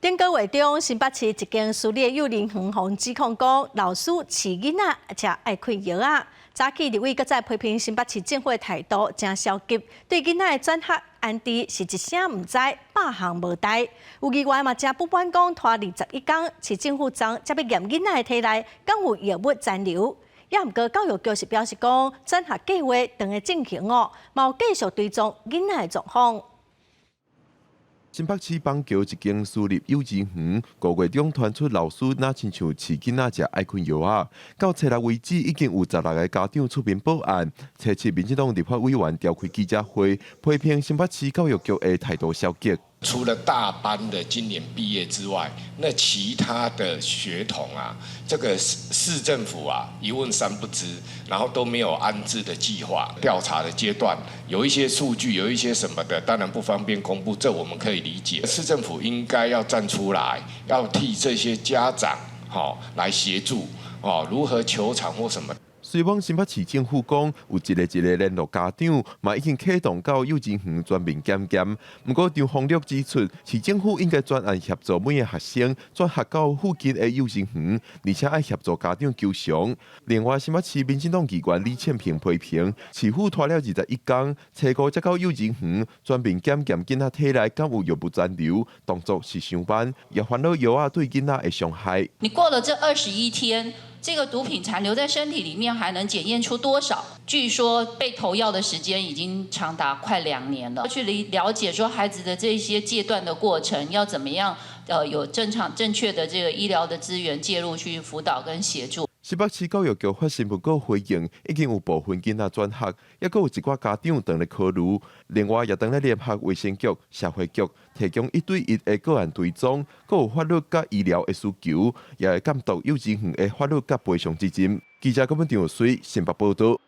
頂個月中，新北市一間私立幼兒園予人指控講，老師飼囡仔食愛睏藥仔。早起立委閣再批評新北市政府的態度誠消極，對囡仔的轉學安置是一聲毋知，百項無代。有議員嘛誠不滿講，拖21工，市政府昨才欲驗囡仔的體內，敢有藥物殘留？也毋過教育局是表示講，轉學計劃當咧進行哦，嘛有繼續追蹤囡仔的狀況。新北市板橋一間私立幼稚園，5月中傳出老師若親像飼囡仔食愛睏藥仔，到初六為止已經有16個家長出面報案。初七民進黨立法委員召開記者會，批評新北市教育局的態度消極。除了大班的今年畢業之外，那其他的學童啊，這個市政府啊一問三不知，然後都沒有安置的計劃。調查的階段有一些數據，有一些什麼的，當然不方便公布，這我們可以理解。市政府應該要站出來，要替這些家長吼來協助哦，如何求償或什麼。雖罔新北市政府講有一個一個聯絡家長，嘛已經啟動到幼稚園全面檢驗。毋過張宏禄指出，市政府應該專案協助每个學生轉學到附近的幼稚園，而且愛協助家長求償。另外，新北市民進黨議員李倩萍批評，市府拖了21工，初五才到幼稚園全面檢驗囡仔體內敢有藥物殘留，動作是傷慢，也煩惱藥仔對囡仔的傷害。你過了這21天，這個毒品殘留在身體裡面，還能檢驗出多少？據說被投藥的時間已經長達快2年了。去了解說孩子的這些戒斷的過程，要怎麼樣？有正常正確的這個醫療的資源介入去輔導跟協助。新北市教育局發新聞稿回應，已經有部分囡仔轉學，抑閣有一寡家長當咧考慮。另外，也當咧聯合衛生局、社會局提供一對一的個案追蹤，閣有法律佮醫療的需求，也會監督幼稚園的法律佮賠償責任。記者郭文張水新北報道。